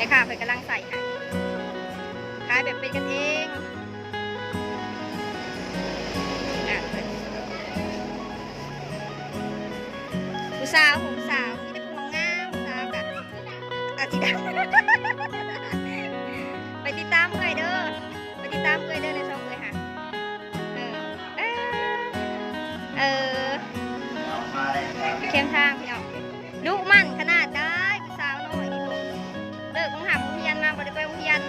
ແມ່ຄ້າເພິ່ນກຳລັງໃສ່ໃຫ້ ຂາຍແບບເປັນກັນເອງ. ຜູ້ສາວ ຜູ້ສາວ ມີແຕ່ຜູ້ງາມ ຜູ້ສາວກະອາດຊິໄດ້ ໄປຕິດຕາມເອື້ອຍເດີ ໄປຕິດຕາມເອື້ອຍເດີ ໃນຊ່ອງເອື້ອຍຫັ້ນ. ເອີ ເອີ ເອີ ແຄມທາງພີ່ນ້ອງ ດຸໝັ່ນຂະໜາດໃດ ຜູ້ສາວນ້ອຍນີ້ ເລີກໂຮງຮຽນມາບໍ່ໄດ້ໄປໂຮງຮຽນ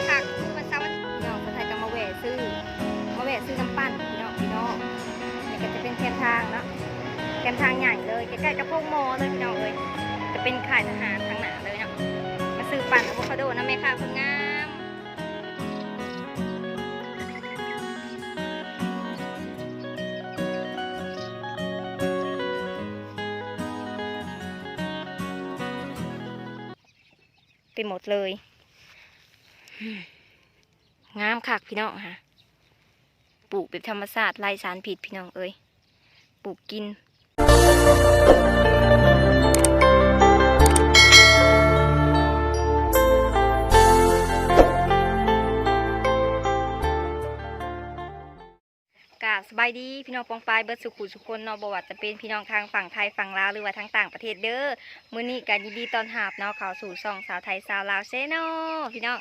ຄັກ ມື້ວັນເສົາ ພີ່ນ້ອງ ສາວໄທກໍມາແວ່ຊື້ ມາແວ່ຊື້ນ້ຳປັ່ນພີ່ນ້ອງ ພີ່ນ້ອງ. ນີ້ກໍຈະເປັນແຄມທາງເນາະ ແຄມທາງໃຫຍ່ເລີຍ ໃກ້ໆກັບໂຮງໝໍເລີຍພີ່ນ້ອງເອີຍ. ຈະເປັນຄ້າຍທະຫານທາງໜ້າເລີຍເນາະ ມາຊື້ປັ່ນອາໂວຄາໂດນຳແມ່ຄ້າຄົນງາມ. ໄປໝົດເລີຍ ງາມຄັກພີ່ນ້ອງຫາ ປູກແບບທຳມະຊາດ ໄຮ້ສານພິດພີ່ນ້ອງເອີຍ ປູກກິນ. ກາບສະບາຍດີພີ່ນ້ອງປ້ອງປາຍເບິດສູ່ຜູ້ສູ່ຄົນເນາະ ບໍ່ວ່າຈະເປັນພີ່ນ້ອງທາງຝັ່ງໄທຝັ່ງລາວ ຫຼືວ່າທາງຕ່າງປະເທດເດີ. ມື້ນີ້ກໍຍິນດີຕ້ອນຮັບເນາະ ເຂົ້າສູ່ຊ່ອງສາວໄທຊາວລາວແຊນແນວ ພີ່ນ້ອງ.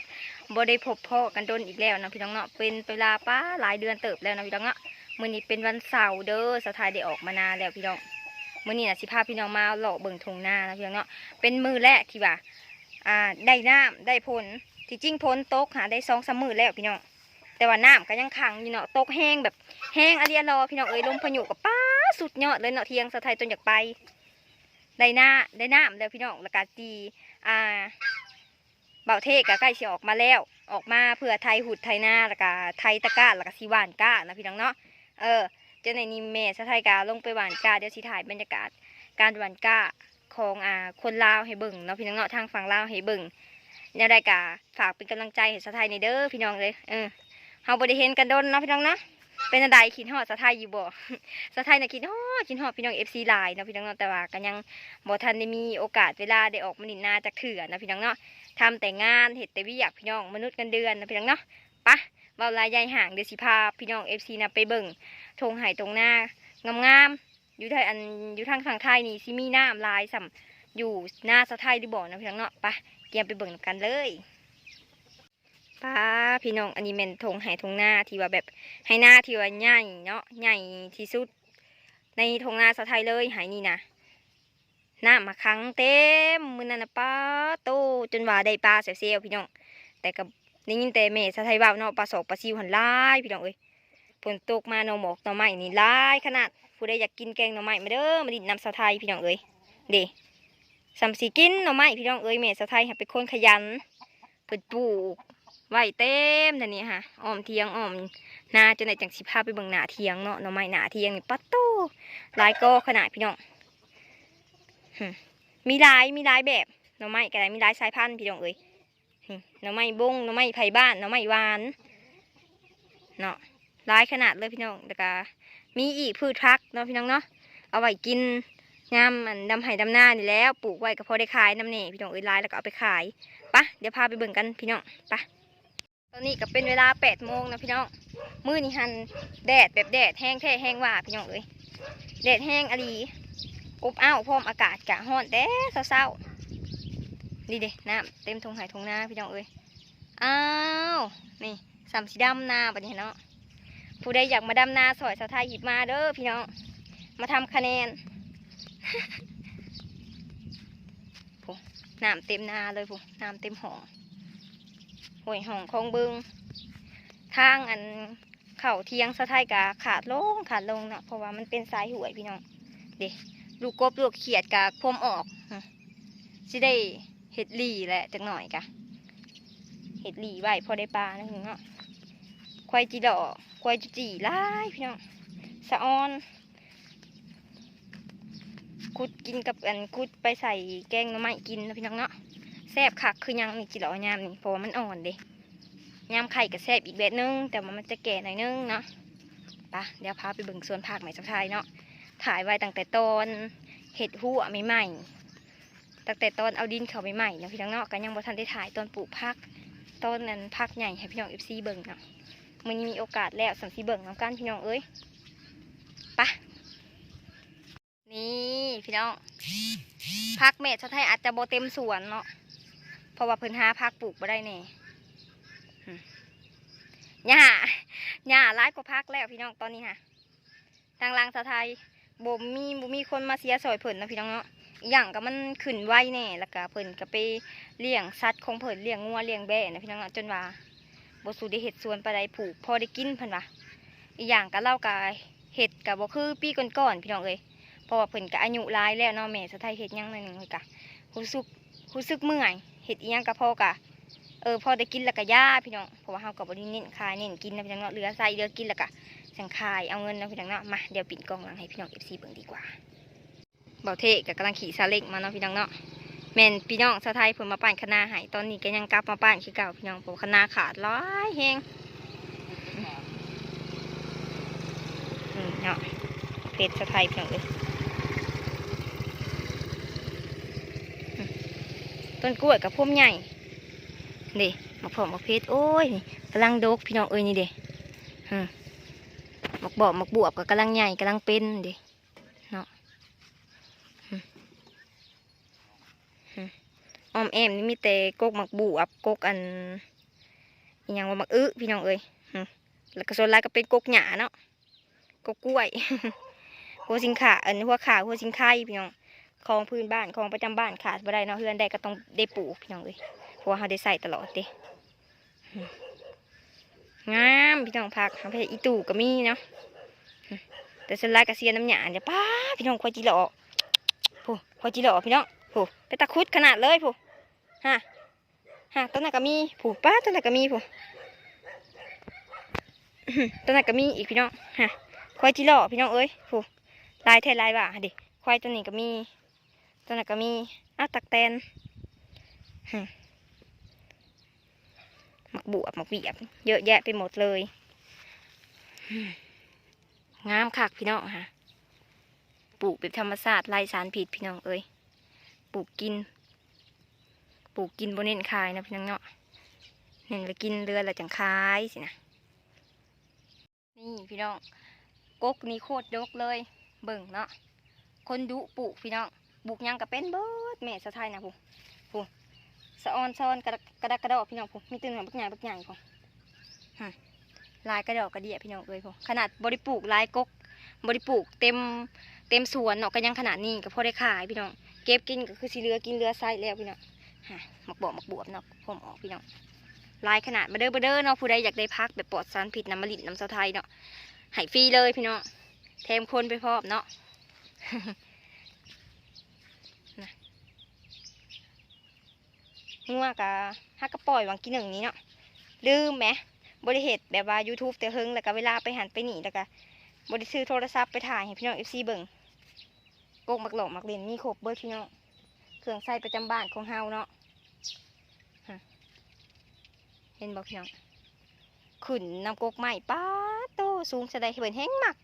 ບໍ່ໄດ້ພົບພໍ້ກັນດົນອີກແລ້ວເນາະ ພີ່ນ້ອງເນາະ ເປັນເວລາ ປາ ຫຼາຍເດືອນເຕີບແລ້ວເນາະ ພີ່ນ້ອງເນາະ. ມື້ນີ້ເປັນວັນເສົາເດີ ສາວໄທໄດ້ອອກມານາແລ້ວພີ່ນ້ອງ. ມື້ນີ້ນະ ຊິພາພີ່ນ້ອງມາເລາະເບິ່ງທົ່ງນາເນາະ ພີ່ນ້ອງເນາະ. ເປັນມື້ແລກທີ່ວ່າ ອ່າ ໄດ້ນ້ຳໄດ້ຝົນ ທີ່ຈິງຝົນຕົກຫາໄດ້ສອງສາມມື້ແລ້ວພີ່ນ້ອງ ແຕ່ວ່ານ້ຳກໍຍັງຂັງຢູ່ເນາະ ຕົກແຮງແບບແຮງອີ່ຫຼີລະພີ່ນ້ອງເອີຍ. ລົມພາຍຸກໍ ປາ ສຸດຍອດເລີຍເນາະ ຖຽງສາວໄທຈົນຢາກໄປ ໄດ້ນ້າ ໄດ້ນ້ຳແລ້ວພີ່ນ້ອງ. ແລ້ວກໍທີ່ ອ່າ ບ່າວເທກກໍໃກ້ຊິອອກມາແລ້ວ ອອກມາເພື່ອໄຖຫຸດໄຖນາ ແລ້ວກໍໄຖຕະກ້າ ແລ້ວກໍຊິຫວ່ານກ້ານະພີ່ນ້ອງເນາະ. ເອີ ຈັ່ງໃດນີ້ແມ່ສາວໄທກໍລົງໄປຫວ່ານກ້າ ດຽວຊິຖ່າຍບັນຍາກາດການຫວ່ານກ້າຂອງ ອ່າ ຄົນລາວໃຫ້ເບິ່ງເນາະ ພີ່ນ້ອງເນາະ ທາງຝັ່ງລາວໃຫ້ເບິ່ງ. ແນວໃດກໍຝາກເປັນກຳລັງໃຈໃຫ້ສາວໄທແດ່ເດີພີ່ນ້ອງເອີຍ. ເອີ ເຮົາບໍ່ໄດ້ເຫັນກັນດົນເນາະ ພີ່ນ້ອງເນາະ. ເປັນຈັ່ງໃດ ຄິດຮອດສາວໄທຢູ່ບໍ່? ສາວໄທນະຄິດຮອດ ຄິດຮອດພີ່ນ້ອງເອັຟຊີຫຼາຍເນາະ ພີ່ນ້ອງເນາະ ແຕ່ວ່າກໍຍັງບໍ່ທັນໄດ້ມີໂອກາດເວລາໄດ້ອອກມາຫຼິ້ນນາຈັກເທື່ອນະ ພີ່ນ້ອງເນາະ. ທຳແຕ່ງານ ເຮັດແຕ່ວຽກພີ່ນ້ອງ ມະນຸດເງິນເດືອນນະ ພີ່ນ້ອງເນາະ. ປະ ເວົ້າຫຼາຍຢາຍຫ່າງ ດຽວຊິພາພີ່ນ້ອງເອັຟຊີນະໄປເບິ່ງທົ່ງໄຮ່ທົ່ງນາງາມໆ ຢູ່ໄທ ອັນ ຢູ່ທາງຝັ່ງໄທນີ້ ຊິມີນ້ຳຫຼາຍສ່ຳຢູ່ນາສາວໄທຫຼືບໍ່ນະ ພີ່ນ້ອງເນາະ. ປະ ກຽມໄປເບິ່ງນຳກັນເລີຍ. ປ້າ ພີ່ນ້ອງ ອັນນີ້ແມ່ນທົ່ງໄຮ່ທົ່ງນາທີ່ວ່າແບບ ໄຮ່ນາທີ່ວ່າໃຫຍ່ເນາະ ໃຫຍ່ທີ່ສຸດໃນທົ່ງນາສາວໄທເລີຍ ໄຮ່ນີ້ນະ. ນ້ຳມາຂັງເຕັມມື້ນັ້ນນະ ປາໂຕ ຈົນວ່າໄດ້ປາແຊວໆ ພີ່ນ້ອງ. ແຕ່ກໍໄດ້ຍິນແຕ່ແມ່ສາວໄທເວົ້າເນາະ ປາສອກປາຊິວຫັ້ນຫຼາຍ ພີ່ນ້ອງເອີຍ. ຝົນຕົກມາໜໍ່ໝອກໜໍ່ໄມ້ນີ້ຫຼາຍຂະໜາດ. ຜູ້ໃດຢາກກິນແກງໜໍ່ໄມ້ ມາເດີ ມາຫຼິ້ນນຳສາວໄທ ພີ່ນ້ອງເອີຍ. ເດ້ ສ່ຳຊິກິນໜໍ່ໄມ້ ພີ່ນ້ອງເອີຍ. ແມ່ສາວໄທຫັ້ນເປັນຄົນຂະຫຍັນ ເພິ່ນປູກໄວ້ເຕັມແຖວນີ້ຫາ ອ້ອມຖຽງອ້ອມນາ. ຈັ່ງໃດຈັ່ງຊິພາໄປເບິ່ງໜ້າຖຽງເນາະ. ໜໍ່ໄມ້ໜ້າຖຽງນີ້ ປາໂຕ ຫຼາຍກໍຂະໜາດ ພີ່ນ້ອງ. ຫຶ ມີຫຼາຍ ມີຫຼາຍແບບ ໜໍ່ໄມ້ກໍໄດ້ ມີຫຼາຍສາຍພັນ ພີ່ນ້ອງເອີຍ. ຫຶ ໜໍ່ໄມ້ບົງ ໜໍ່ໄມ້ໄຜ່ບ້ານ ໜໍ່ໄມ້ຫວານເນາະ ຫຼາຍຂະໜາດເລີຍ ພີ່ນ້ອງ. ແລ້ວກະມີອີກພືດຜັກເນາະ ພີ່ນ້ອງເນາະ ເອົາໄວ້ກິນຍາມ ອັນ ດຳໄຮ່ດຳນານີ້ແຫຼະ. ປູກໄວ້ກໍພໍໄດ້ຂາຍນຳແດ່ ພີ່ນ້ອງເອີຍ. ຫຼາຍແລ້ວກໍເອົາໄປຂາຍ. ປະ ດຽວພາໄປເບິ່ງກັນ ພີ່ນ້ອງ ປະ. ຕອນນີ້ກໍເປັນເວລາແປດໂມງນະ ພີ່ນ້ອງ. ມື້ນີ້ຫັ້ນແດດແບບແດດແຮງແທ້ແຮງວ່າ ພີ່ນ້ອງເອີຍ. ແດດແຮງອີ່ຫຼີ ອົບອ້າວພ້ອມ. ອາກາດກະຮ້ອນແຕ່ເຊົ້າໆ. ນີ້ເດ້ ນ້ຳເຕັມທົ່ງໄຮ່ທົ່ງນາ ພີ່ນ້ອງເອີຍ. ອ້າວ ນີ້ ສ່ຳຊິດຳນາບັດນີ້ເນາະ. ຜູ້ໃດຢາກມາດຳນາຊ່ອຍສາວໄທ ຮີບມາເດີ ພີ່ນ້ອງ ມາທຳຄະແນນ. ພຸ້ນ ນ້ຳເຕັມນາເລີຍ ພຸ້ນ ນ້ຳເຕັມຮ່ອງ ຫ້ວຍຮ່ອງຄອງເບິ່ງ. ທາງ ອັນ ເຂົ້າຖຽງສາວໄທກະຂາດລົງ ຂາດລົງເນາະ ເພາະວ່າມັນເປັນສາຍຫ້ວຍ ພີ່ນ້ອງ. ເດ້ ລູກກົບລູກຂຽດກະພວມອອກ. ຫຶ ຊິໄດ້ເຮັດຫຼີ່ແຫຼະ ຈັກໜ້ອຍກະເຮັດຫຼີ່ໄວ້ພໍໄດ້ປາເນາະ ພີ່ນ້ອງເນາະ. ຄວາຍຈີຫຼໍ່ ຄວາຍຈູຈີ່ຫຼາຍ ພີ່ນ້ອງ. ສະອອນ ຂຸດກິນກັບ ອັນ ຂຸດໄປໃສ່ແກງໜໍ່ໄມ້ກິນເນາະ ພີ່ນ້ອງເນາະ. ແຊບຄັກຄືຫຍັງນີ້ ຈີຫຼໍ່ຍາມນີ້ ເພາະວ່າມັນອ່ອນເດ້. ຍາມໄຂ່ກໍແຊບອີກແບບໜຶ່ງ ແຕ່ວ່າມັນຈະແກ່ໜ້ອຍໜຶ່ງເນາະ. ປະ ດຽວພາໄປເບິ່ງສວນຜັກແມ່ສາວໄທເນາະ. ຖ່າຍໄວ້ຕັ້ງແຕ່ຕອນເຮັດຮົ້ວໃໝ່ ຕັ້ງແຕ່ຕອນເອົາດິນເຂົ້າໃໝ່ໆເນາະ ພີ່ນ້ອງເນາະ ກໍຍັງບໍ່ທັນໄດ້ຖ່າຍຕອນປູກຜັກ ຕອນນັ້ນຜັກໃຫຍ່ໃຫ້ພີ່ນ້ອງເອັຟຊີເບິ່ງເນາະ. ມື້ນີ້ມີໂອກາດແລ້ວ ສ່ຳຊິເບິ່ງນຳກັນ ພີ່ນ້ອງເອີຍ. ປະ ນີ້ພີ່ນ້ອງ ຜັກແມ່ສາວໄທອາດຈະບໍ່ເຕັມສວນເນາະ ເພາະວ່າເພິ່ນຫາຜັກປູກບໍ່ໄດ້ແດ່. ຫຍ້າ ຫຍ້າຫຼາຍກວ່າຜັກແລ້ວພີ່ນ້ອງ ຕອນນີ້ຫະ. ທາງຫຼັງສາວໄທບໍ່ມີ ບໍ່ມີຄົນມາເຊຍຊ່ອຍເພິ່ນເນາະ ພີ່ນ້ອງເນາະ. ອີກຢ່າງກໍມັນຂຶ້ນໄວແດ່ ແລ້ວກໍເພິ່ນກໍໄປລ້ຽງສັດຂອງເພິ່ນ ລ້ຽງງົວລ້ຽງແບ້ນະ ພີ່ນ້ອງເນາະ ຈົນວ່າ ບໍ່ສູ່ໄດ້ເຮັດສວນປານໃດ ປູກພໍໄດ້ກິນເພິ່ນວ່າ. ອີກຢ່າງກໍລາວກໍເຮັດກໍບໍ່ຄືປີກ່ອນໆ ພີ່ນ້ອງເອີຍ ເພາະວ່າເພິ່ນກໍອາຍຸຫຼາຍແລ້ວເນາະ. ແມ່ສາວໄທເຮັດຫຍັງໜ້ອຍໜຶ່ງ ຂ້ອຍກໍຮູ້ສຶກ ຮູ້ສຶກເມື່ອຍ ເຮັດອີ່ຫຍັງກໍພໍກະ ເອີ ພໍໄດ້ກິນແລ້ວກໍຢ່າ ພີ່ນ້ອງ ເພາະວ່າເຮົາກໍບໍ່ໄດ້ເນັ້ນຂາຍເນັ້ນກິນນະ ພີ່ນ້ອງເນາະ. ເຫຼືອໃຊ້ເຫຼືອກິນແລ້ວກໍຈັ່ງຂາຍເອົາເງິນເນາະ ພີ່ນ້ອງເນາະ. ມາ ດຽວປິ່ນກ້ອງຫຼັງໃຫ້ພີ່ນ້ອງເອັຟຊີເບິ່ງດີກວ່າ. ບ່າວເທກກໍກຳລັງຂີ່ຊາເລັງມາເນາະ ພີ່ນ້ອງເນາະ. ແມ່ນພີ່ນ້ອງຊາວໄທເພິ່ນມາປ້ານຄະນ້າໃຫ້ ຕອນນີ້ກໍຍັງກັບມາປ້ານຄືເກົ່າ ພີ່ນ້ອງ ເພາະວ່າຄະນ້າຂາດຫຼາຍແຮງ. ນີ້ເນາະ ເພັດຊາວໄທ ພີ່ນ້ອງເອີຍ. ຕົ້ນກ້ວຍກໍພວມໃຫຍ່ເດ້ ໝາກເຜາະໝາກເຜັດ ໂອ້ຍ ນີ້ກຳລັງດົກ ພີ່ນ້ອງເອີຍ ນີ້ເດ້. ໝາກບອບໝາກບວບກໍກຳລັງໃຫຍ່ ກຳລັງເປັນເດ້. ເນາະ ອ້ອມແອ້ມນີ້ມີແຕ່ກົກໝາກບວບ ກົກອັນ ອີ່ຫຍັງວ່າ ໝາກອຶ ພີ່ນ້ອງເອີຍ. ແລ້ວກໍສ່ວນຫຼາຍກໍເປັນກົກຫຍ້າເນາະ ກົກກ້ວຍ ຫົວສິງຂາ ອັນ ຫົວຂ່າ ຫົວສິງໄຄ ພີ່ນ້ອງ ຂອງພື້ນບ້ານ ຂອງປະຈຳບ້ານຂາດບໍ່ໄດ້ເນາະ. ເຮືອນໃດກໍຕ້ອງໄດ້ປູກ ພີ່ນ້ອງເອີຍ ເພາະວ່າເຮົາໄດ້ໃຊ້ຕະຫຼອດເດ້. ງາມ ພີ່ນ້ອງ ຜັກ ຫາໄປເຮັດອີ່ຕູ່ກໍມີເນາະ ແຕ່ສ່ວນຫຼາຍກໍເສຍນ້ຳຫຍ້າ. ເດ ປ້າ ພີ່ນ້ອງ ຄວາຍຈິເລາະ ຜູ້ ຄວາຍຈິເລາະ ພີ່ນ້ອງ ຜູ້ ເປັນຕາຂຸດຂະໜາດເລີຍ ຜູ້ ຫາ ຫາ ຕົວນັ້ນກໍມີ ຜູ້ ປ້າ ຕົວນັ້ນກໍມີ ຜູ້ ຕົວນັ້ນກໍມີອີກ ພີ່ນ້ອງ ຫາ ຄວາຍຈິເລາະ ພີ່ນ້ອງເອີຍ ຜູ້ ຫຼາຍແທ້ຫຼາຍວ່າ ຫາເດ ຄວາຍຕົວນີ້ກໍມີ ຕົວນັ້ນກໍມີ ອ້າວ ຕັກແຕນ ໝາກບວບ ໝາກບຽບ ເຍອະແຍະໄປໝົດເລີຍ. ງາມຄັກ ພີ່ນ້ອງ ຫາ ປູກແບບທຳມະຊາດ ໄຮ້ສານພິດ ພີ່ນ້ອງເອີຍ. ປູກກິນ ປູກກິນ ບໍ່ເນັ້ນຂາຍເນາະ ພີ່ນ້ອງເນາະ ເນັ້ນໄວ້ກິນ ເຫຼືອແລ້ວຈັ່ງຂາຍຊີ້ນະ. ນີ້ພີ່ນ້ອງ ກົກນີ້ໂຄດດົກເລີຍ ເບິ່ງເນາະ ຄົນດຸປູກ ພີ່ນ້ອງ ປູກຫຍັງກໍເປັນເບິດ. ແມ່ສາວໄທນະ ຜູ້ ຜູ້ ສະອອນຊອນ ກະ ກະດັກກະດໍ ພີ່ນ້ອງ ຜູ້ ມີແຕ່ໜ່ວຍບັກໃຫຍ່ບັກໃຫຍ່ ຜູ້ ຫາ ຫຼາຍກະດອກກະເດຍ ພີ່ນ້ອງເອີຍ ຜູ້ ຂະໜາດບໍ່ໄດ້ປູກຫຼາຍ ກົກບໍ່ໄດ້ປູກເຕັມ ເຕັມສວນເນາະ ກໍຍັງຂະໜາດນີ້ ກໍພໍໄດ້ຂາຍ ພີ່ນ້ອງ ເກັບກິນກໍຄືຊິເຫຼືອກິນເຫຼືອໃຊ້ແລ້ວ ພີ່ນ້ອງ. ຫາ ໝາກບອບ ໝາກບວບເນາະ ພວມອອກ ພີ່ນ້ອງ ຫຼາຍຂະໜາດ. ມາເດີ ມາເດີເນາະ ຜູ້ໃດຢາກໄດ້ຜັກແບບປອດສານພິດນະ ມາຫຼິ້ນນຳສາວໄທເນາະ ໃຫ້ຟຣີເລີຍ ພີ່ນ້ອງ ແຖມຄົນໄປພ້ອມເນາະ. ນະ ງົວກະ ຫາກະປ່ອຍຫວ່າງກີໜຶ່ງນີ້ເນາະ ລືມແໝ ບໍ່ໄດ້ເຮັດແບບວ່າ YouTube ແຕ່ເຫິງ ແລ້ວກະເວລາໄປຫັ້ນໄປນີ້ ແລ້ວກະບໍ່ໄດ້ຖືໂທລະສັບໄປຖ່າຍໃຫ້ພີ່ນ້ອງເອັຟຊີເບິ່ງ. ກົກໝາກຫຼອກໝາກເຫຼັ້ນມີຄົບເບິດ ພີ່ນ້ອງ ເຄື່ອງໃຊ້ປະຈຳບ້ານຂອງເຮົາເນາະ. ຫະ ເຫັນບໍ່ ພີ່ນ້ອງ ຂຶ້ນນຳກົກໄມ້ ປາດໂທ້ ສູງສ່ຳໃດ ເພິ່ນແຮ່ງມັກ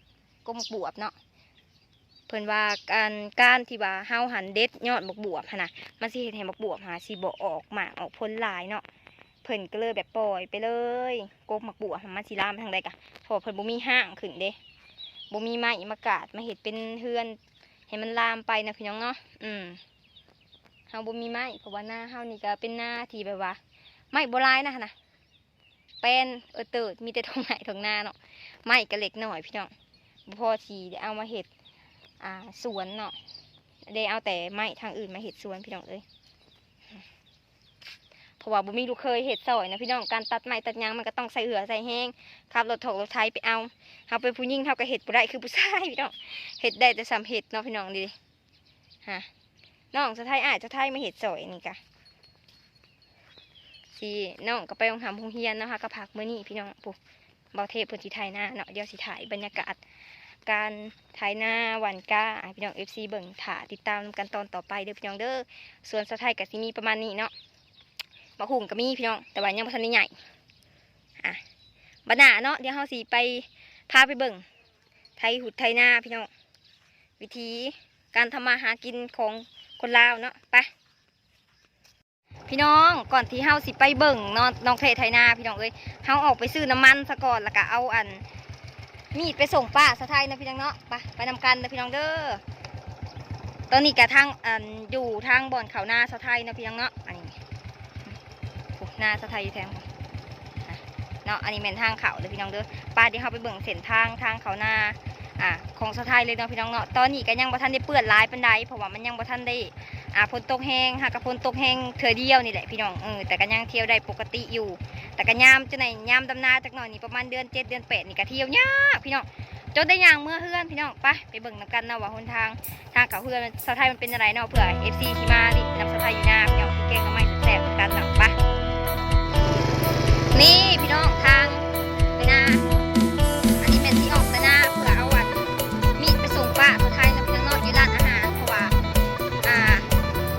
ກົກໝາກບວບເນາະ. ເພິ່ນວ່າ ການ ການທີ່ວ່າເຮົາຫັ້ນເດັດຍອດໝາກບວບຫັ້ນນະ ມັນຊິເຮັດໃຫ້ໝາກບວບຫາຊິບໍ່ອອກໝາກອອກຜົນຫຼາຍເນາະ. ເພິ່ນກໍເລີຍແບບປ່ອຍໄປເລີຍ ກົກໝາກບວບມັນຊິລາມໄປທາງໃດກະ ເພາະວ່າເພິ່ນບໍ່ມີຮ່າງຂຶ້ນເດ້ ບໍ່ມີໄມ້ມາກາດ ມາເຮັດເປັນເຮືອນໃຫ້ມັນລາມໄປນະ ພີ່ນ້ອງເນາະ. ອືມ ເຮົາບໍ່ມີໄມ້ ເພາະວ່ານາເຮົານີ້ກະເປັນນາທີ່ແບບວ່າ ໄມ້ບໍ່ຫຼາຍນະຫັ້ນນະ ແປນເອີເຕີດ ມີແຕ່ທົ່ງໄຮ່ທົ່ງນາເນາະ ໄມ້ກໍເລັກນ້ອຍ ພີ່ນ້ອງ ບໍ່ພໍຊິໄດ້ເອົາມາເຮັດ ອ່າ ສວນເນາະ ໄດ້ເອົາແຕ່ໄມ້ທາງອື່ນມາເຮັດສວນ ພີ່ນ້ອງເອີຍ. ເພາະວ່າບໍ່ມີລູກເຂີຍເຮັດຊ່ອຍນະ ພີ່ນ້ອງ ການຕັດໄມ້ຕັດຫຍັງມັນກໍຕ້ອງໃຊ້ເຫື່ອໃຊ້ແຮງ ຂັບລົດຖອກລົດໄຖໄປເອົາ. ເຮົາເປັນຜູ້ຍິງ ເຮົາກໍເຮັດບໍ່ໄດ້ຄືຜູ້ຊາຍ ພີ່ນ້ອງ ເຮັດໄດ້ແຕ່ສ່ຳເຮັດເນາະ ພີ່ນ້ອງ ນີ້ ຫາ ນ້ອງສະໃພ້ ອ້າຍສະໃພ້ມາເຮັດຊ່ອຍນີ້ກະ ຊິ ນ້ອງກໍໄປໂຮງຮ່ຳໂຮງຮຽນເນາະ ຫາກໍພັກມື້ນີ້ ພີ່ນ້ອງ. ຜູ້ ບ່າວເທບເພິ່ນຊິໄຖນາເນາະ ດຽວຊິຖ່າຍບັນຍາກາດການໄຖນາຫວ່ານກ້າໃຫ້ພີ່ນ້ອງເອັຟຊີເບິ່ງ ຖ້າຕິດຕາມນຳກັນຕອນຕໍ່ໄປເດີ ພີ່ນ້ອງເດີ. ສວນສະໃພ້ກໍຊິມີປະມານນີ້ເນາະ ໝາກຫຸ່ງກໍມີ ພີ່ນ້ອງ ແຕ່ວ່າຍັງບໍ່ທັນໄດ້ໃຫຍ່. ອ່ະ ບັດໜ້າເນາະ ດຽວເຮົາຊິໄປ ພາໄປເບິ່ງ ໄຖຫຸດໄຖນາ ພີ່ນ້ອງ ວິຖີການທຳມາຫາກິນຂອງຄົນລາວເນາະ ໄປ. ພີ່ນ້ອງ ກ່ອນທີ່ເຮົາຊິໄປເບິ່ງເນາະ ນ້ອງແພໄຖນາ ພີ່ນ້ອງເອີຍ ເຮົາອອກໄປຊື້ນ້ຳມັນສາກ່ອນ ແລ້ວກະເອົາອັນ ມີດໄປສົ່ງປ້າສາໄທເນາະ ພີ່ນ້ອງເນາະ. ໄປ ໄປນຳກັນເດີພີ່ນ້ອງເດີ. ຕອນນີ້ກະທາງ ອັນ ຢູ່ທາງບ່ອນເຂົ້ານາສາໄທເນາະ ພີ່ນ້ອງເນາະ. ອັນນີ້ ໂອ້ ນາສາໄທຢູ່ແທງພຸ້ນ ເນາະ. ອັນນີ້ແມ່ນທາງເຂົ້າເດີພີ່ນ້ອງເດີ. ໄປ ດຽວເຮົາໄປເບິ່ງເສັ້ນທາງ ທາງເຂົ້ານາ ອ່າ ຂອງສາໄທເລີຍເນາະ ພີ່ນ້ອງເນາະ. ຕອນນີ້ກະຍັງບໍ່ທັນໄດ້ເປື້ອນຫຼາຍປານໃດ ເພາະວ່າມັນຍັງບໍ່ທັນໄດ້ ອ່າ ຝົນຕົກແຮງ ຫາກະຝົນຕົກແຮງເທື່ອດຽວນີ້ແຫຼະພີ່ນ້ອງ. ເອີ ແຕ່ກະຍັງທ່ຽວໄດ້ປົກກະຕິຢູ່ ແຕ່ກະຍາມຈັ່ງໃດ ຍາມດຳນາຈັກໜ້ອຍນີ້ ປະມານເດືອນເຈັດ ເດືອນແປດນີ້ກະທ່ຽວຍາກພີ່ນ້ອງ ຈົນໄດ້ຍ່າງເມືອເຮືອນພີ່ນ້ອງ. ໄປ ໄປເບິ່ງນຳກັນເນາະວ່າຫົນທາງ ທາງເຂົ້າເຮືອນສາໄທມັນເປັນຈັ່ງໃດເນາະ ເພື່ອເອັຟຊີທີ່ມາຫຼິ້ນນຳສາໄທຢູ່ນາພີ່ນ້ອງ ກິນແກງໜໍ່ໄມ້ແຊບໆນຳກັນເນາະ. ໄປ ນີ້ພີ່ນ້ອງ ທາງໄປນາ ອັນນີ້ແມ່ນຊິອອກແຕ່ນາ ເພື່ອເອົາອັນ ມີດໄປສົ່ງປ້າສາໄທນຳ ພີ່ນ້ອງເນາະ ຢູ່ຮ້ານອາຫານ ເພາະວ່າ ອ່າ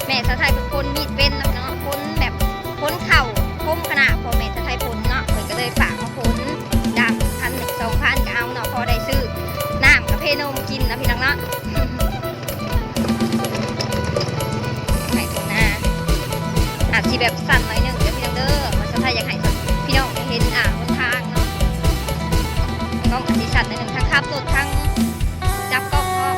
ແມ່ສາໄທເພິ່ນຄົນມີດເປັນນຳເນາະ ຄົນແບບຄົນເຂົ້າຄົມຂະໜາດ ພໍ່ແມ່ສາໄທຄົນເນາະ ເພິ່ນກະເລີຍຝາກມາຄົນ ດຳພັນໜຶ່ງສອງພັນກະເອົາເນາະ ພໍໄດ້ຊື້ນ້ຳກາເຟນົມກິນນະ ພີ່ນ້ອງເນາະ. ໄປເຖິງນາ ອາດຊິແບບສັ່ນໜ້ອຍໜຶ່ງເດີພີ່ນ້ອງເດີ ວ່າສາໄທຢາກໃຫ້ພີ່ນ້ອງໄດ້ເຫັນ ອ່າ ຫົນທາງເນາະ ກ້ອງອາດຊິສັ່ນໜ້ອຍໜຶ່ງ ທັງຂັບລົດ ທັງຈັບກ້ອງເນາະ.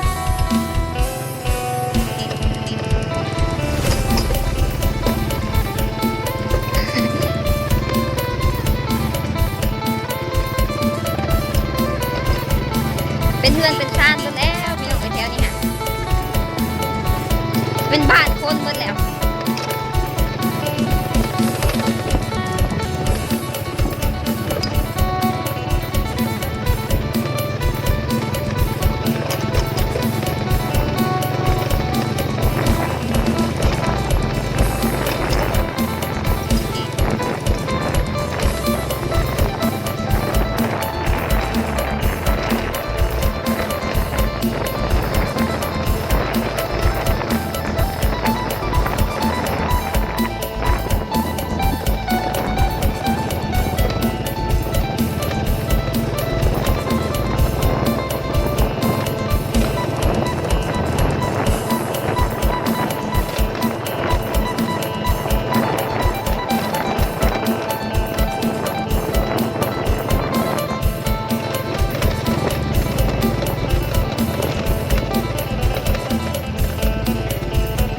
ເປັນເຮືອນເປັນຊານເບິດແລ້ວພີ່ນ້ອງເອີຍ ແຖວນີ້ຫະ ເປັນບ້ານຄົນເບິດແລ້ວ.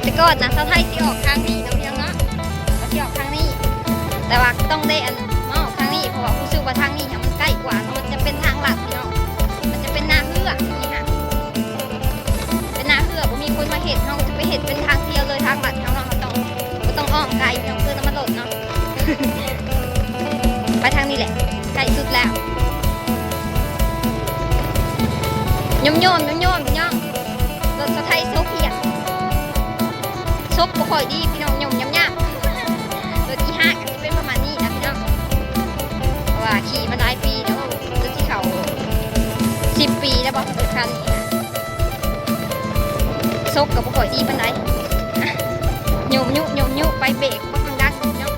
ແຕ່ກ່ອນນະ ສາວໄທຊິອອກທາງນີ້ເນາະ ພີ່ນ້ອງເນາະ ກໍຊິອອກທາງນີ້ ແຕ່ວ່າຕ້ອງໄດ້ອັນ ມາອອກທາງນີ້ ເພາະວ່າຮູ້ສຶກວ່າທາງນີ້ຫະ ມັນໃກ້ກວ່າເນາະ ມັນຈະເປັນທາງລັດພີ່ນ້ອງ ມັນຈະເປັນນາເຮືອນີ້ຫະ ເປັນນາເຮືອ ບໍ່ມີຄົນມາເຮັດ ເຮົາຈະໄປເຮັດເປັນທາງທ່ຽວເລີຍ ທາງລັດເຮົາເນາະ ເຮົາຕ້ອງ ບໍ່ຕ້ອງອ້ອມໄກພີ່ນ້ອງ ເຕີມນ້ຳມັນລົດເນາະ. ໄປທາງນີ້ແຫຼະ ໃກ້ສຸດແລ້ວ. ໂຍມໆ ໂຍມໆ ພີ່ນ້ອງ ລົດສາວໄທໂຊພຽກ ສົບບໍ່ຄ່ອຍດີພີ່ນ້ອງ ໂຍມຍາບໆ ລົດອີ່ຫ້າກໍຊິເປັນປະມານນີ້ນະພີ່ນ້ອງ ເພາະວ່າຂີ່ມາຫຼາຍປີແລ້ວ ຈົນຊິເຂົ້າສິບປີແລ້ວບໍ ລົດຄັນນີ້ນະ. ສົບກໍບໍ່ຄ່ອຍດີປານໃດ ໂຍມຍຸໂຍມຍຸ ໄປເບກບັກດັງໆເນາະ.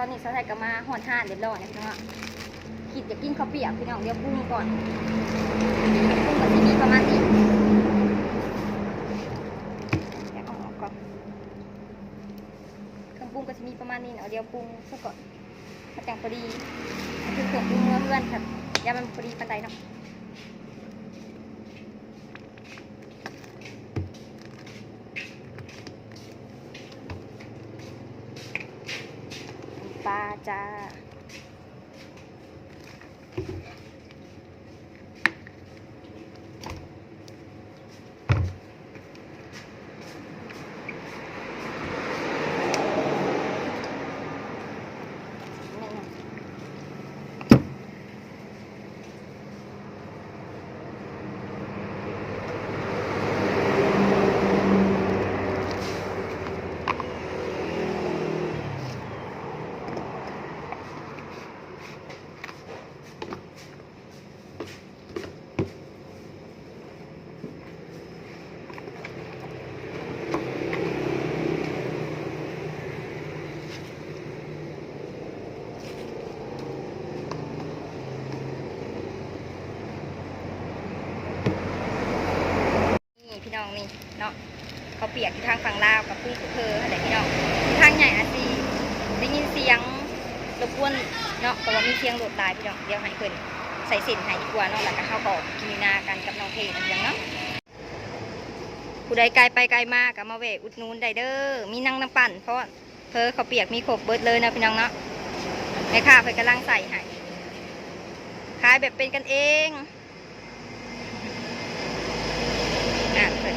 ຕອນນີ້ສາວໄທກໍມາຮອດຮ້ານຮຽບຮ້ອຍແລ້ວເນາະ. ຄິດຢາກກິນເຂົ້າປຽກພີ່ນ້ອງ, ດຽວປຸງກ່ອນ. ເຄື່ອງປຸງກໍຊິມີປະມານນີ້, ດຽວເອົາອອກກ່ອນ. ເຄື່ອງປຸງກໍຊິມີປະມານນີ້ເນາະ, ດຽວປຸງຊະກ່ອນ ມັນຈັ່ງພໍດີ. ຄືເຄື່ອງປຸງເມືອເຮືອນ ຄັນຢ້ານມັນບໍ່ພໍດີປານໃດເນາະ. ປາຈ້າ. ນີ້ພີ່ນ້ອງນີ້ເນາະ, ເຂົ້າປຽກຢູ່ທາງຝັ່ງລາວກັບກຸ້ງເຜີຫັ້ນແຫຼະພີ່ນ້ອງ. ຢູ່ທາງໃຫຍ່ອາດຊິໄດ້ຍິນສຽງລົບກວນເນາະ, ເພາະວ່າມີສຽງລົດຫຼາຍພີ່ນ້ອງ. ດຽວໃຫ້ເພິ່ນໃສ່ເສັ້ນໃຫ້ດີກວ່າເນາະ, ແລ້ວກໍເຮົາກໍອອກກິນຢູ່ນາກັນກັບນ້ອງເທນະພີ່ນ້ອງເນາະ. ຜູ້ໃດໄກໄປໄກມາກໍມາແວະອຸດໜູນໄດ້ເດີ, ມີທັງນ້ຳປັ່ນພ້ອມ ເພີເຂົ້າປຽກມີຄົບເບິດເລີຍເນາະພີ່ນ້ອງເນາະ. ແມ່ຄ້າເພິ່ນກຳລັງໃສ່ໃຫ້, ຂາຍແບບເປັນກັນເອງ. ອ່າ ເພິ່ນ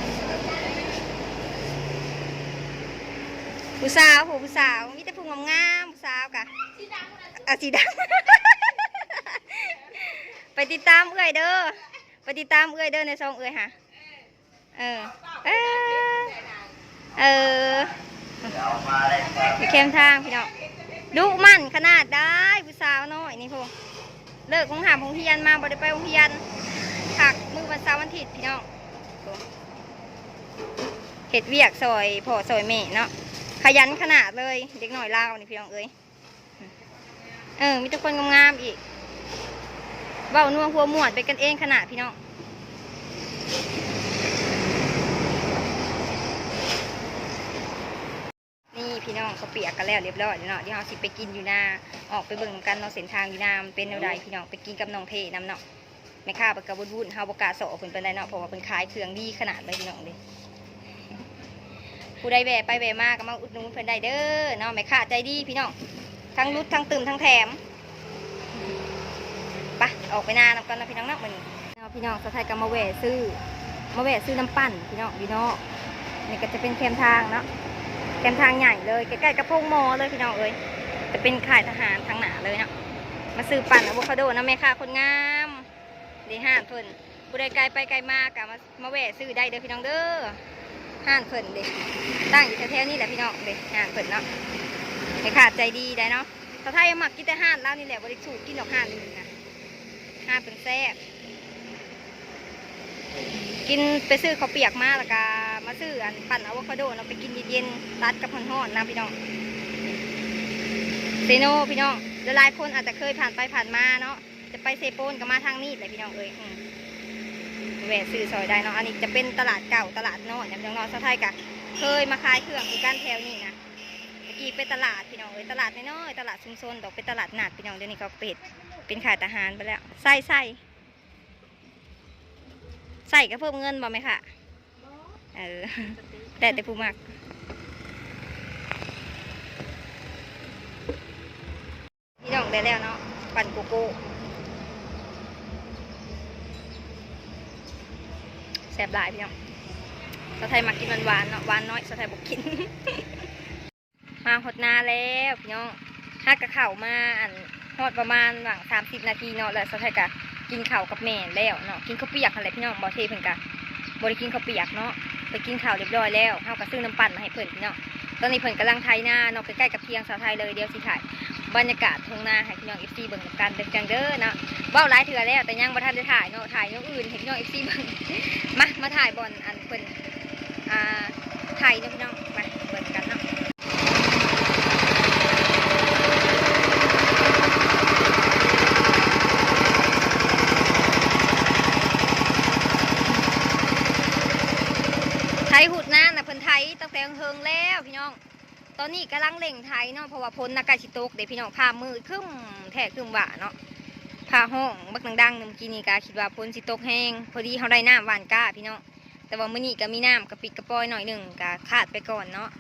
ຜູ້ສາວ ໂຫ ຜູ້ສາວ ມີແຕ່ຜູ້ງາມໆ ຜູ້ສາວກະ ອ່າ ສີດຳ. ໄປຕິດຕາມເອື້ອຍເດີ ໄປຕິດຕາມເອື້ອຍເດີ ໃນຊ່ອງເອື້ອຍຫາ. ເອີ ເອີ ເອີ ຢູ່ແຄມທາງພີ່ນ້ອງ ດຸໝັ່ນຂະໜາດໃດ ຜູ້ສາວນ້ອຍນີ້ພຸ້ນ. ເລີກໂຮງຮ່ຳໂຮງຮຽນມາ ບໍ່ໄດ້ໄປໂຮງຮຽນ ພັກມື້ວັນເສົາວັນອາທິດພີ່ນ້ອງ. ເຮັດວຽກຊ່ອຍພໍ່ຊ່ອຍແມ່ເນາະ ຂະຫຍັນຂະໜາດເລີຍ ເດັກນ້ອຍລາວນີ້ພີ່ນ້ອງເອີຍ. ເອີ ມີແຕ່ຄົນງາມໆອີກ ເວົ້ານົວຫົວມ່ວນ ເປັນກັນເອງຂະໜາດພີ່ນ້ອງ. ນີ້ພີ່ນ້ອງ ເຂົ້າປຽກກໍແລ້ວລຽບຮ້ອຍແລ້ວເນາະ. ດຽວເຮົາຊິໄປກິນຢູ່ນາ ອອກໄປເບິ່ງນຳກັນເນາະ ເສັ້ນທາງຢູ່ນາມັນເປັນແນວໃດພີ່ນ້ອງ. ໄປກິນກັບນ້ອງເທນຳເນາະ. ແມ່ຄ້າເພິ່ນກໍວຸ້ນໆ ເຮົາບໍ່ກ້າຊອກເພິ່ນປານໃດເນາະ ເພາະວ່າເພິ່ນຂາຍເຄື່ອງດີຂະໜາດເລີຍພີ່ນ້ອງເດ້. ຜູ້ໃດແວ່ໄປແວ່ມາກໍມາອຸດໜູນເພິ່ນໄດ້ເດີເນາະ ແມ່ຄ້າໃຈດີພີ່ນ້ອງ ທັງຫຼຸດທັງຕື່ມທັງແຖມ. ໄປ ອອກໄປນານຳກັນເນາະພີ່ນ້ອງເນາະ ມື້ນີ້ເນາະ. ພີ່ນ້ອງ ສາວໄທກໍມາແວ່ຊື້ ມາແວ່ຊື້ນ້ຳປັ່ນພີ່ນ້ອງ ຢູ່ນອກ. ນີ້ກໍຈະເປັນແຄມທາງເນາະ ແຄມທາງໃຫຍ່ເລີຍ ໃກ້ໆກັບໂຮງໝໍເລີຍພີ່ນ້ອງເອີຍ. ຈະເປັນຄ້າຍທະຫານທາງໜ້າເລີຍເນາະ. ມາຊື້ປັ່ນອາໂວຄາໂດນຳແມ່ຄ້າຄົນງາມ. ເດ້ ຮ້ານເພິ່ນ ຜູ້ໃດໄກໄປໄກມາກໍມາ ມາແວ່ຊື້ໄດ້ເດີພີ່ນ້ອງເດີ. ຮ້ານເພິ່ນເດ້ ຕັ້ງຢູ່ແຖວໆນີ້ແຫຼະພີ່ນ້ອງເດ້ ຮ້ານເພິ່ນເນາະ. ແມ່ຄ້າໃຈດີໄດ໋ເນາະ. ສາວໄທມັກກິນແຕ່ຮ້ານລາວນີ້ແຫຼະ ບໍ່ໄດ້ສູດກິນດອກຮ້ານອື່ນນະ. ຮ້ານເພິ່ນແຊບ ກິນ ໄປຊື້ເຂົ້າປຽກມາ ແລ້ວກໍມາຊື້ອັນ ປັ່ນອາໂວຄາໂດເນາະ ໄປກິນເຢັນໆ ຕັດກັບຮ້ອນໆນະພີ່ນ້ອງ. ເຊໂນພີ່ນ້ອງ ຫຼາຍໆຄົນອາດຈະເຄີຍຜ່ານໄປຜ່ານມາເນາະ. ຈະໄປເຊໂປນກໍມາທາງນີ້ແຫຼະພີ່ນ້ອງເອີຍ. ອືມ ແວ່ຊື້ຊ່ອຍໄດ້ເນາະ. ອັນນີ້ຈະເປັນຕະຫຼາດເກົ່າ ຕະຫຼາດນ້ອຍນະພີ່ນ້ອງເນາະ. ສາວໄທກໍເຄີຍມາຂາຍເຄື່ອງຄືກັນແຖວນີ້ນະ. ແຕ່ກີ້ເປັນຕະຫຼາດພີ່ນ້ອງເອີຍ ຕະຫຼາດນ້ອຍໆ ຕະຫຼາດຊຸມຊົນດອກ ເປັນຕະຫຼາດນັດພີ່ນ້ອງ. ດຽວນີ້ເຂົາກໍໄປເຮັດເປັນຄ້າຍທະຫານໄປແລ້ວ. ໃສ່ ໃສ່ ໃສ່ກໍເພີ່ມເງິນບໍ່ແມ່ຄ້າ? ເອີ ແລ້ວແຕ່ຜູ້ມັກ. ພີ່ນ້ອງ ໄດ້ແລ້ວເນາະ ປັ່ນໂກໂກ້ ແຊບຫຼາຍພີ່ນ້ອງ. ສາວໄທມັກກິນຫວານໆເນາະ ຫວານນ້ອຍ ສາວໄທບໍ່ກິນ. ມາຮອດນາແລ້ວພີ່ນ້ອງ ຫາກະເຂົ້າມາ ອັນ ຮອດປະມານຫວ່າງສາມສິບນາທີເນາະ ແລ້ວສາວໄທກະກິນເຂົ້າກັບແມ່ແລ້ວເນາະ ກິນເຂົ້າປຽກຫັ້ນແຫຼະພີ່ນ້ອງ. ບ່າວເທເພິ່ນກະບໍ່ໄດ້ກິນເຂົ້າປຽກເນາະ ໄປກິນເຂົ້າລຽບຮ້ອຍແລ້ວ ເຮົາກະຊື້ນ້ຳປັ່ນມາໃຫ້ເພິ່ນພີ່ນ້ອງ. ຕອນນີ້ເພິ່ນກຳລັງໄຖນາເນາະ ໃກ້ໆກັບທຽງສາວໄທເລີຍ. ດຽວຊິຖ່າຍບັນຍາກາດທົ່ງນາໃຫ້ພີ່ນ້ອງເອັຟຊີເບິ່ງນຳກັນເດີ ພີ່ນ້ອງເດີເນາະ. ເວົ້າຫຼາຍເທື່ອແລ້ວ ແຕ່ຍັງບໍ່ທັນໄດ້ຖ່າຍເນາະ ຖ່າຍແນວອື່ນໃຫ້ພີ່ນ້ອງເອັຟຊີເບິ່ງ. ມາ ມາຖ່າຍບ່ອນ ອັນເພິ່ນ ອ່າ ໄຖເນາະພີ່ນ້ອງ ມາເບິ່ງກັນເນາະ. ຕອນນີ້ກຳລັງເລັ່ງໄຖເນາະ ເພາະວ່າຝົນນະໃກ້ຊິຕົກເດ້ພີ່ນ້ອງ ຟ້າມືດຄຶ້ມແທ້ຄຶ້ມຫວ້າເນາະ ຟ້າຮ້ອງບັກດັງໆ ເມື່ອກີ້ນີ້ກະຄິດວ່າຝົນຊິຕົກແຮງ ພໍດີເຮົາໄດ້ນ້ຳຫວ່ານກ້າພີ່ນ້ອງ ແຕ່ວ່າມື້ນີ້ກະມີນ້ຳກະປິດກະປອຍໜ້ອຍໜຶ່ງ ກະຂາດໄປກ່ອນເນາະ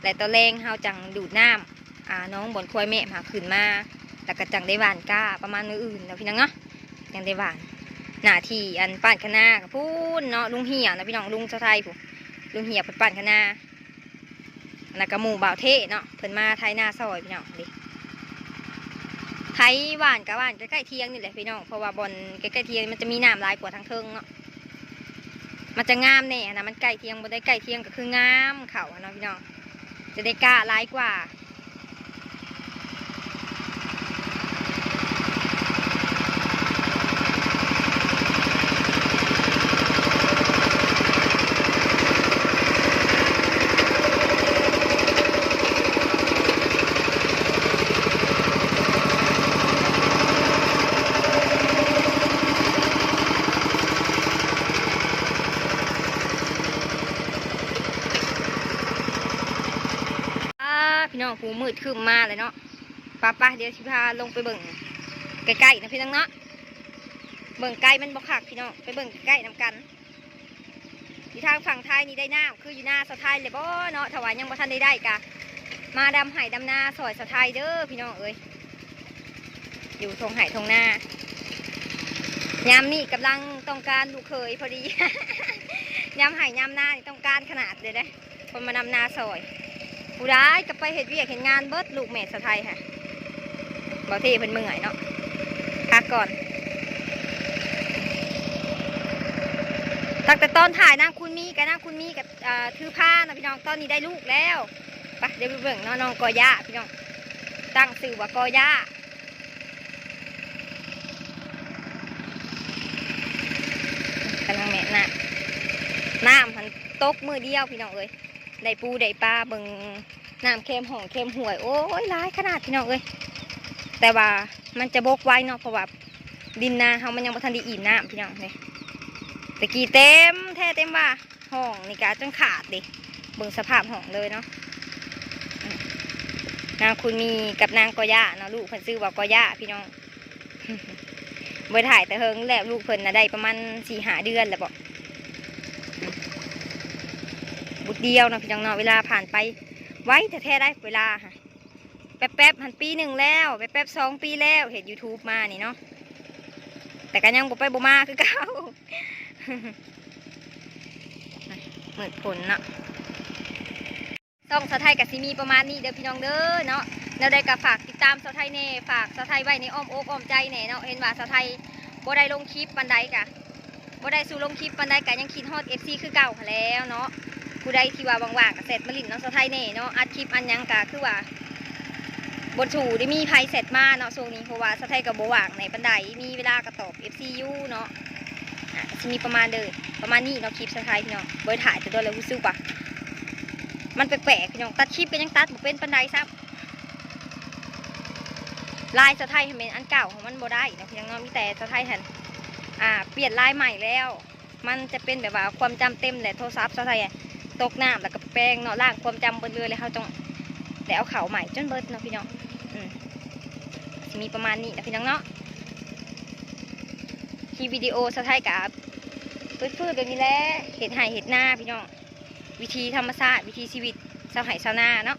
ແລະຕອນແລງເຮົາຈັ່ງດູດນ້ຳ ອ່າ ໜອງບ່ອນຄວາຍແມະຫາຂຶ້ນມາ ແລ້ວກະຈັ່ງໄດ້ຫວ່ານກ້າປະມານມື້ອື່ນເນາະພີ່ນ້ອງເນາະ ຈັ່ງໄດ້ຫວ່ານ ໜ້າທີ່ອັນປ້ານຄະນາກະພຸ້ນເນາະ ລຸງເຫຍນະພີ່ນ້ອງ ລຸງຊາວໄທພຸ້ນ ລຸງເຫຍເພິ່ນປ້ານຄະນາ ແລ້ວກະໝູ່ບ່າວເທເນາະ ເພິ່ນມາໄຖນາຊ່ອຍພີ່ນ້ອງເດ້ ໄຖຫວ່ານກະຫວ່ານໃກ້ໆທຽງນີ້ແຫຼະພີ່ນ້ອງ ເພາະວ່າບ່ອນໃກ້ໆທຽງມັນຈະມີນ້ຳຫຼາຍກວ່າທາງເທິງເນາະ ມັນຈະງາມແດ່ຫັ້ນນະ ມັນໃກ້ທຽງ ບໍ່ໄດ້ໃກ້ທຽງກະຄືງາມເຂົ້າຫັ້ນເນາະພີ່ນ້ອງ ຈະໄດ້ກ້າຫຼາຍກວ່າ. ອ່າ ພີ່ນ້ອງ ຜູ້ມືດຄຶ້ມມາແລ້ວເນາະ ປະ ປະ ດຽວຊິພາລົງໄປເບິ່ງໃກ້ໆນະພີ່ນ້ອງເນາະ ເບິ່ງໄກມັນບໍ່ຄັກພີ່ນ້ອງ ໄປເບິ່ງໃກ້ໆນຳກັນ. ຢູ່ທາງຝັ່ງໄທນີ້ໄດ້ນ້ຳຄືຢູ່ນາສາວໄທແລ້ວບໍ່ເນາະ ຖ້າວ່າຍັງບໍ່ທັນໄດ້ໄດ້ກະມາດຳໄຮ່ດຳນາຊ່ອຍສາວໄທເດີພີ່ນ້ອງເອີຍ ຢູ່ທົ່ງໄຮ່ທົ່ງນາ ຍາມນີ້ກຳລັງຕ້ອງການລູກເຂີຍພໍດີ ຍາມໄຮ່ຍາມນານີ້ຕ້ອງການຂະໜາດເລີຍເດ້. ຄົນມານຳນາຊ່ອຍ ຜູ້ໃດກໍໄປເຮັດວຽກເຮັດງານເບິດ ລູກແມ່ສາວໄທຫະ ບ່າວເທເພິ່ນເມື່ອຍເນາະ ພັກກ່ອນ ຕັ້ງແຕ່ຕອນຖ່າຍນາງຄຸນມີ ກັບນາງຄຸນມີກໍ ອ່າ ຖືພາເນາະພີ່ນ້ອງ ຕອນນີ້ໄດ້ລູກແລ້ວ ໄປ ດຽວໄປເບິ່ງເນາະ ນ້ອງກໍຢາພີ່ນ້ອງ ຕັ້ງຊື່ວ່າກໍຢາ ກຳລັງແມ່ນນະ ນ້ຳຫັ້ນຕົກມື້ດຽວພີ່ນ້ອງເອີຍ ໄດ້ປູໄດ້ປາ ເບິ່ງນ້ຳແຄມຮ່ອງແຄມຫ້ວຍ ໂອ້ຍ ຫຼາຍຂະໜາດພີ່ນ້ອງເອີຍ ແຕ່ວ່າມັນຈະບົກໄວເນາະ ເພາະວ່າດິນນາເຮົາມັນຍັງບໍ່ທັນໄດ້ອີ່ມນ້ຳພີ່ນ້ອງເອີຍ ແຕ່ກີ້ເຕັມແທ້ເຕັມວ່າ ຮ່ອງນີ້ກະຈົນຂາດເດ້ ເບິ່ງສະພາບຮ່ອງເລີຍເນາະ ນາງຄຸນມີກັບນາງກໍຢາເນາະ ລູກເພິ່ນຊື່ວ່າກໍຢາພີ່ນ້ອງ. ບໍ່ໄດ້ຖ່າຍແຕ່ເຫິງແລ້ວ ລູກເພິ່ນນະໄດ້ປະມານສີ່ຫ້າເດືອນແລ້ວບໍ ບຸດດຽວເນາະພີ່ນ້ອງເນາະ ເວລາຜ່ານໄປໄວແທ້ໆໄດ໋ ເວລາຫະ ແປັບໆຫັ້ນປີໜຶ່ງແລ້ວ ແປັບໆສອງປີແລ້ວ ເຮັດຢູທູບມານີ້ເນາະ ແຕ່ກໍຍັງບໍ່ໄປບໍ່ມາຄືເກົ່າ ມືດຝົນເນາະ. ຊ່ອງສາວໄທກໍຊິມີປະມານນີ້ເດີພີ່ນ້ອງເດີເນາະ ແນວໃດກໍຝາກຕິດຕາມສາວໄທແດ່ ຝາກສາວໄທໄວ້ໃນອ້ອມອົກອ້ອມໃຈແດ່ເນາະ ເຫັນວ່າສາວໄທບໍ່ໄດ້ລົງຄລິບປານໃດກະ ບໍ່ໄດ້ສູ່ລົງຄລິບປານໃດ ກະຍັງຄິດຮອດເອັຟຊີຄືເກົ່າຫັ້ນແຫຼ້ວເນາະ ຜູ້ໃດທີ່ວ່າວ່າງໆກະແຊັດມາຫຼິ້ນນຳສາວໄທແດ່ເນາະ ອັດຄລິບອັດຫຍັງກະຄືວ່າບໍ່ສູ່ໄດ້ມີໃຜແຊັດມາເນາະຊ່ວງນີ້ ເພາະວ່າສາວໄທກໍບໍ່ວ່າງແດ່ປານໃດ ມີເວລາກໍຕອບເອັຟຊີຢູ່ເນາະ ອ່າ ກໍຊິມີປະມານເດີ ປະມານນີ້ເນາະ ຄລິບສາວໄທພີ່ນ້ອງ ບໍ່ໄດ້ຖ່າຍແຕ່ດົນແລ້ວ ຮູ້ສຶກວ່າມັນແປກໆພີ່ນ້ອງ ຕັດຄລິບກໍຍັງຕັດບໍ່ເປັນປານໃດຊ້ຳ ລາຍສາວໄທຫັ້ນແມ່ນອັນເກົ່າ ມັນບໍ່ໄດ້ເນາະພີ່ນ້ອງເນາະ ມີແຕ່ສາວໄທຫັ້ນ ອ່າ ປ່ຽນລາຍໃໝ່ແລ້ວ ມັນຈະເປັນແບບວ່າຄວາມຈຳເຕັມ ແລະ ໂທລະສັບສາວໄທຕົກນ້ຳ ແລ້ວກໍແປງເນາະ ລ້າງຄວາມຈຳເບິດເລີຍ ແລ້ວເຮົາຕ້ອງໄດ້ເອົາເຂົ້າໃໝ່ຈົນເບິດເນາະພີ່ນ້ອງ ອືມ ຊິມີປະມານນີ້ນະພີ່ນ້ອງເນາະ ຄລິບວິດີໂອສາວໄທກໍຟືດໆແບບນີ້ແຫຼະ ເຮັດໄຮ່ເຮັດນາພີ່ນ້ອງ ວິຖີທຳມະຊາດ ວິຖີຊີວິດຊາວໄຮ່ຊາວນາເນາະ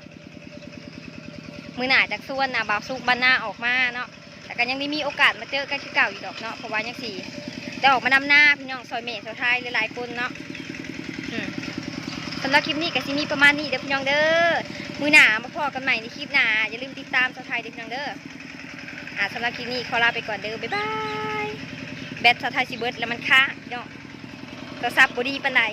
ມື້ໜ້າຈັກຊວນ ອ່າ ບ່າວສຸກບ້ານນາອອກມາເນາະ ແລ້ວກໍຍັງໄດ້ມີໂອກາດມາເຈີກັນຄືເກົ່າຢູ່ດອກເນາະ ເພາະວ່າຍັງຊິໄດ້ອອກມານຳນາພີ່ນ້ອງ ຊ່ອຍແມ່ຊ່ອຍທາຍຫຼາຍໆຄົນເນາະ ອືມ ສຳລັບຄລິບນີ້ກໍຊິມີປະມານນີ້ເດີພີ່ນ້ອງເດີ ມື້ໜ້າມາພໍ້ກັນໃໝ່ໃນຄລິບໜ້າ ຢ່າລືມຕິດຕາມສາວໄທເດີພີ່ນ້ອງເດີ ອ່າ ສຳລັບຄລິບນີ້ຂໍລາໄປກ່ອນເດີ ບາຍບາຍ ແບັດສາວໄທຊິເບິດແລ້ວ ມັນຄ້າງພີ່ນ້ອງ ໂທລະສັບບໍ່ດີປານໃດ.